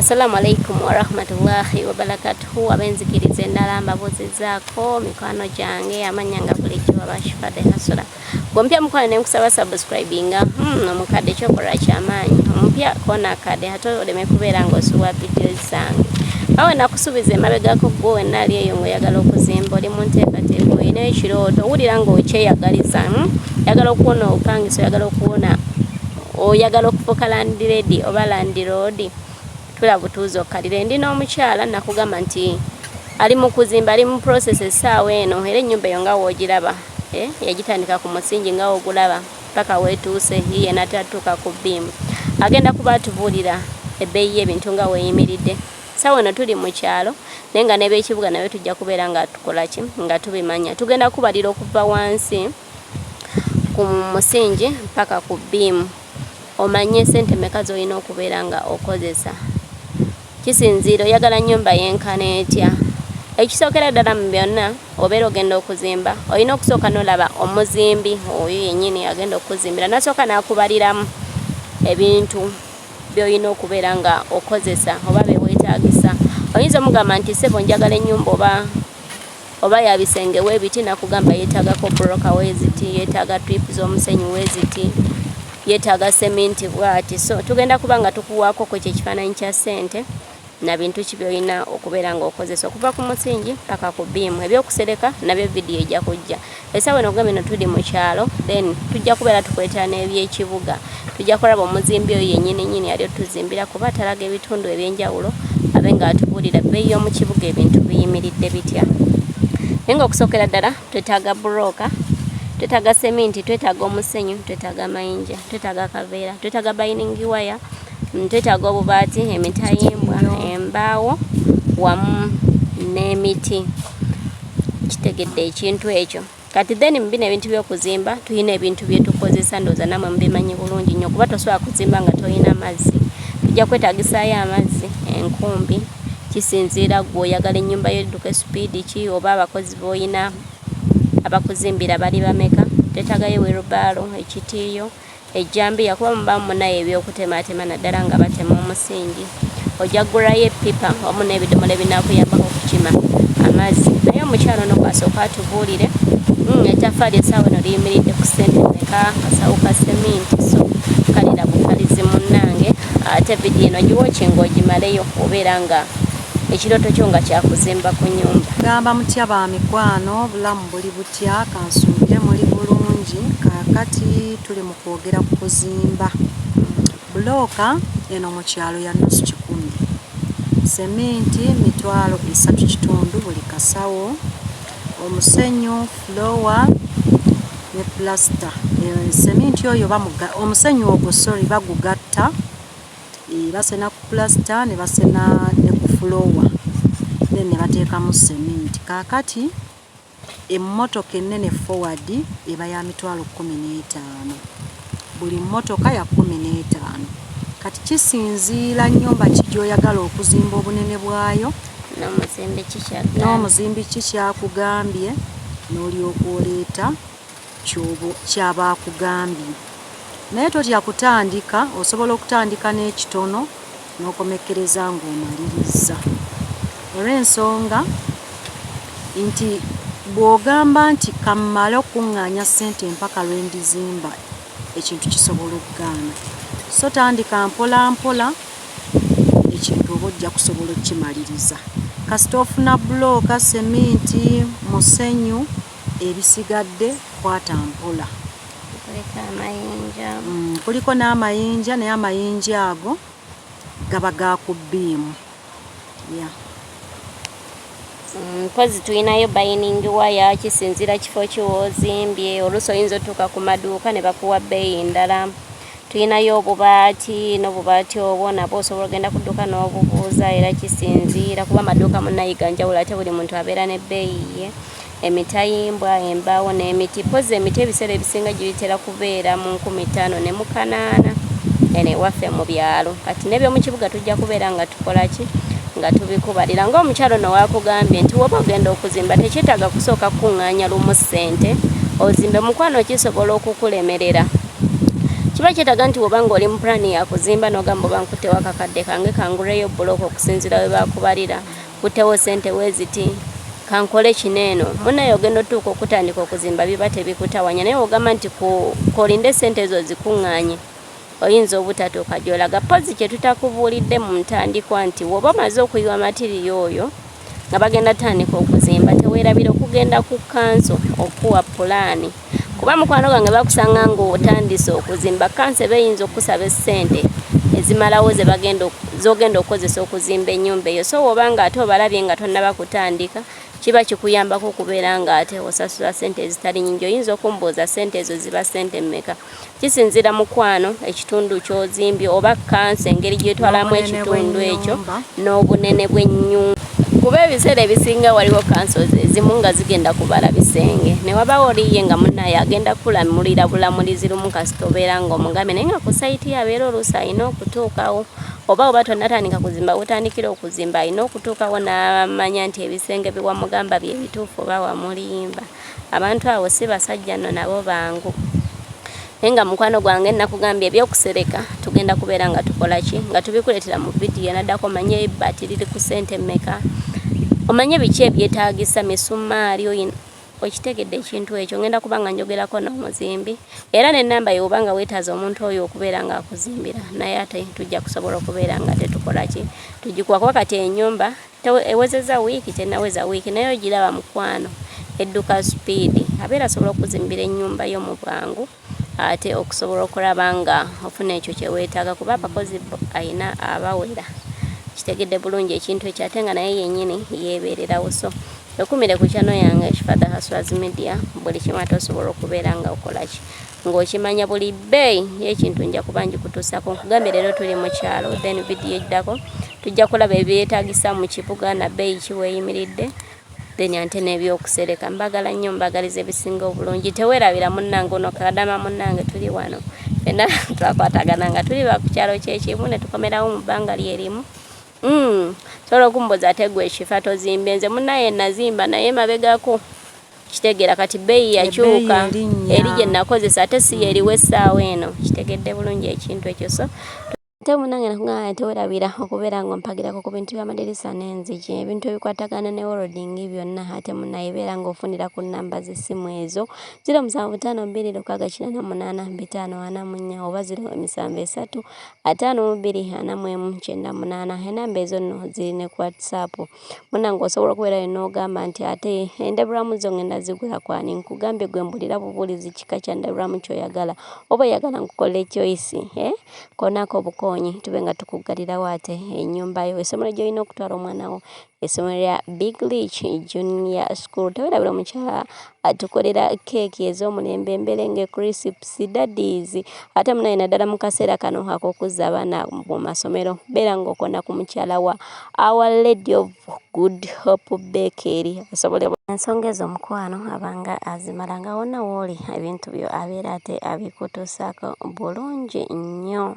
Assalamu alaikum warahmatullahi wabarakatuhu. Abenzikiriza endala mbabuuzizaako, mikwano gyange. Amanya nga bulijjo abashifade hasula gwompya mukwano, nenkusaba subscribinga. Omukadde kyokola kyamaanyi, omupya kona akadde ate oleme kubeera ng'osubwa vidiyo zange. Awe nakusuubiza emabegako, gwe wenna ali eyo ng'oyagala okuzimba, oli mu nteekateeka, olina ekirooto, owulira ng'okyeyagaliza, Oyagala okuwona obupangisa, oyagala okuwona, oyagala okufuuka landlady oba landlord, tula butuuzi okkalire. Ndi n'omukyala, nakugamba nti ali mu kuzimba, ali mu process essaawa eno, era ennyumba eyo nga woogiraba, eh, yagitandika ku musingi nga wogulaba paka weetuuse yiye natatuuka ku beam. Agenda kuba atubuulira ebbeeyi y'ebintu nga weeyimiridde. Saawa eno tuli mu kyalo, naye nga n'ebyekibuga nabyo tujja kubeera nga tukola ki, nga tubimanya. Tugenda kubalira okuva wansi ku musingi paka ku beam, omanye sente meka z'olina okubeera nga okozesa. Kisinziira oyagala nnyumba yenkana etya. Ekisookera ddala mu byonna, obeera ogenda okuzimba, olina okusooka n'olaba omuzimbi oyo yennyini agenda okukuzimbira, nasooka n'akubaliramu ebintu by'olina okubeera nga okozesa oba beweetaagisa. Oyinza omugamba nti, "Ssebo, njagala ennyumba oba ya bisenge weebiti," nakugamba yeetaagako buloka weeziti, yeetaaga trip z'omusenyu weeziti, yeetaaga seminti bwati. So tugenda kuba nga tukuwaako ku ekyo ekifaananyi kya ssente na bintu ki byolina okubeera ng'okozesa okuva ku musingi paka ku beam. Ebyokusereka nabyo vidiyo ejja kujja. Essaawa eno ogambye no tuli mu kyalo, then tujja kubeera tukuleetera n'ebyekibuga. Tujja kulaba omuzimbi oyo yennyini nnyini ali otuzimbira, kuba atalaga ebitundu ebyenjawulo, abe ng'atubuulira bbeeyi y'omu kibuga, ebintu biyimiridde bitya. Naye ng'okusookera ddala twetaaga bulooka, twetaaga seminti, twetaaga omusenyu, twetaaga amayinja, twetaaga akaveera, twetaaga binding wire, twetaaga obubaati, emitayimbwa, embaawo wamu n'emiti. Kitegedde ekintu ekyo? Kati then mu bino ebintu by'okuzimba tulina ebintu byetukozesa, ndowooza nammwe mubimanyi bulungi nnyo, kuba tosobola kuzimba nga tolina mazzi. Tujja kwetaagisaayo amazzi, enkumbi, kisinziira gwe oyagala ennyumba yo edduke speed ki, oba abakozi b'oyina abakuzimbira bali bameka. Twetaagayo wheelbarrow, ekitiiyo, ejjambiya, kuba mubamu munayo ebyokutematema, naddala nga batema omusingi. Ojja kugulayo eppipa wamu n'ebidomola ebinaakuyambako okukima amazzi. Naye omukyalo ono gwasooka atubuulire, ettaffaali essaawa eno liyimiridde ku ssente meka, kasawo ka seminti. So kalira bukalizi munnange, ate vidiyo eno giwatchinga ogimaleyo, obeera nga ekirooto kyo nga kyakuzimba ku nyumba. Gamba mutya ba mikwano, obulamu buli butya? Kansuubire muli bulungi. Kaakati tuli mu kwogera ku kuzimba. Bulooka eno mu kyalo ya nusu kikumi, seminti 3500 buli kasawo, omusenyu, floor ne plaster. Seminti oyo bamuga, omusenyu ogwo, sorry, bagugatta, basena ku plaster ne basena ne ku floor, then ne bateekamu seminti. Kaakati emmotoka ennene forward eba ya 15000, buli mmotoka ya 15. Kati kisinziira nnyumba ki gy'oyagala okuzimba, obunene bwayo, n'omuzimbi kikyagambye, n'omuzimbi ki kyakugambye, n'olyoka oleeta kyaba akugambye. Naye totya kutandika, osobola okutandika n'ekitono n'okomekkereza ng'omaliriza, olw'ensonga nti bw'ogamba nti kammale okuŋŋaanya ssente mpaka lwe ndizimba, ekintu kisobola okugaana. So tandika mpola mpola, ekintu oba ojja kusobola okukimaliriza. Kasita ofuna bulooka, seminti, musenyu, ebisigadde kwata mpola. Kuliko amayinja. Kuliko n'amayinja, naye amayinja ago gaba ga ku beam, yeah. Mpozi tulinayo binding wire, kisinziira kifo kiwoozimbye. Oluusi oyinza otuuka ku maduuka ne bakuwa bbeeyi ndala. Tulinayo obubaati, n'obubaati obwo nabwo osobola ogenda ku dduuka n'obubuuza, era kisinziira kuba amaduuka munnayiga njawulo, ate buli muntu abeera n'ebbeeyi ye. Emitayimbwa, embaawo n'emiti. Mpozi emiti ebiseera ebisinga gibitera kubeera mu 5800 eno ewaffe mu byalo. Kati n'ebyomu kibuga tujja kubeera nga tukola ki, nga tubikubalira. Ng'omukyalo no wakugambye nti woba ogenda okuzimba, tekyetaaga kusooka kukuŋŋaanya lumu ssente ozimbe. Mukwano, kisobola okukulemerera. Kiba kyetaaga nti woba nga oli mu pulaani ya kuzimba n'ogamba oba nkutewo akakadde kange kanguleyo bbulooka okusinziira we bakubalira, kutewo ssente weeziti, kankole kino eno. Munnaye ogenda otuuka okutandika okuzimba biba tebikutawanya, naye wogamba nti kolinde ssente ezo ozikuŋŋaanye, oyinza obutatuuka gy'olaga. Mpozzi kye tutakubuulidde mu ntandikwa nti woba omaze okuyiwa matiriyo oyo nga bagenda tandika okuzimba, teweerabira okugenda ku kanso okuwa pulaani, kuba mukwano gwange bakusanga ng'otandise okuzimba, kanso eba eyinza okukusaba essente ezimalawo ze bagenda z'ogenda okukozesa okuzimba ennyumba eyo. So woba nga ate obalabye nga tonnaba kutandika, kiba kikuyambako okubeera nga ate osasula ssente ezitali nnyingi. Oyinza okumbuuza ssente ezo ziba ssente mmeka? Kisinziira mukwano ekitundu ky'ozimbye oba kanso engeri gyetwalamu ekitundu ekyo n'obunene bw'ennyumba, kuba ebiseera ebisinga waliwo kanso ezimu nga zigenda kubala bisenge, ne wabawo oliye nga munnaye agenda kulamulira bulamulizi lumu kasita obeera ng'omugambye, naye nga ku sayiti ye abeera oluusi alina okutuukawo, oba tonnatandika kuzimba, wotandikira okuzimba alina okutuukawo n'amanya nti ebisenge bye wamugamba bye bituufu oba wamulimba. Abantu abo si basajja nno, nabo bangu. Naye nga mukwano gwange nakugambye ebyokusereka tugenda kubeera nga tukola ki, nga tubikuleetera mu vidiyo enaddako, omanye ebbaati liri ku ssente mmeka, omanye biki ebyetaagisa, misumaali, okitegedde ekintu ekyo. Ngenda kuba nga njogerako n'omuzimbi era n'ennamba ye, oba nga weetaaza omuntu oyo okubeera nga akuzimbira, naye ate tujja kusobola okubeera nga tetukola ki, tugikuwa, kuba kati ennyumba ewezezza wiiki, tennaweza wiiki, naye ogiraba mukwano edduka sipiidi. Abeera asobola okuzimbira ennyumba yo mu bwangu ate okusobola okulaba nga ofuna ekyo kye weetaaga, kuba abakozi bo ayina abawera. Kitegedde bulungi ekintu ekyo, ate nga naye yennyini yeebeererawo. So ekumire ku channel yange Shifada Hustlers Media, buli kimu ate osobola okubeera nga okola ki, ng'okimanya buli bbeeyi y'ekintu nja kuba ngikutuusaako. Nkugambye leero tuli mu kyalo, then vidiyo eddako tujja kulaba ebyetaagisa mu kibuga na bbeeyi ki weeyimiridde, then ate n'ebyokusereka. Mbagala nnyo, mbagaliza ebisinga obulungi. Teweerabira munnange ono kadama munnange, tuli wano fenna twakwatagana nga tuli ba ku kyalo kyekimu ne tukomerawo mu bbanga lyerimu. Sobola okumbuuza ate gwe Shifa tozimbye? Nze munnaye nazimba, naye mabegako kitegeera kati bbeeyi yakyuka, eri gye nakozesa ate si yeriwo essaawa eno. Kitegedde bulungi ekintu ekyo. So ate munange nakugamba tewerabira okubeera ng'ompagirako ku bintu by'amadirisa n'enzigi, ebintu ebikwatagana ne welding byonna. Ate munnaye beera ng'ofunira ku nnamba z'essimu ezo 0752 688 544 oba 073 52 41 98. Enamba ezo nno ziri ne ku WhatsApp. Munnange osobola okubeerayo n'ogamba nti ate endabirwamu zo ngenda zigula kwani? Nkugambye gwe mbulira bubuulizi kika kya ndabirwamu ky'oyagala, oba oyagala nkukolere choice, eh? Koonako obukoonyi tube nga tukuggalirawo ate ennyumba yo. Essomero gy'olina okutwala omwana wo, essomero lya Big Reach Junior School. Teweerabira omukyala atukolera keeki ez'omulembe, emberenge, crisps, daddies. Ate munaye naddala mu kaseera kano ak'okuzza abaana mu masomero, beera ng'okona ku mukyala wa Our Lady of Good Hope Bakery asobole ensonga ezo omukwano abanga azimala nga wonna w'oli ebintu byo abeera ate abikutuusaako bulungi nnyo.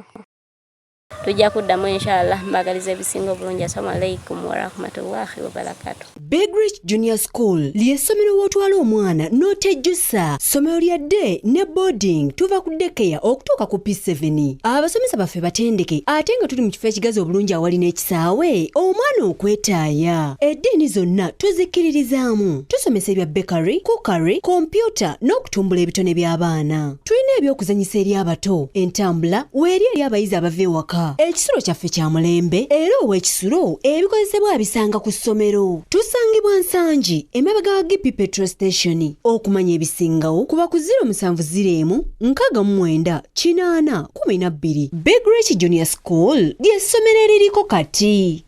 Tujja kuddamu inshallah. Mbagaliza ebisinga obulungi. Assalamu alaikum warahmatullahi wabarakatu. Big Rich Junior School ly'essomero w'otwala omwana n'otejjusa. Ssomero lya day ne boarding, tuva ku daycare okutuuka ku P7. Abasomesa baffe batendeke ate nga tuli mu kifo ekigazi obulungi awali n'ekisaawe omwana okwetaaya. Eddiini zonna tuzikkiririzaamu. Tusomesa ebya bakery, cookery, kompyuta n'okutumbula ebitone by'abaana. Tulina eby'okuzannyisa eri abato, entambula weeri eri abayizi abava ewaka. Ekisulo kyaffe kya mulembe era ow'ekisulo ebikozesebwa abisanga ku ssomero. Tusangibwa Nsangi, emabega wa GP Petrol Station. Okumanya ebisingawo kuba ku 070 69 80 12. Big Rich Junior School ly'essomero eririko kati.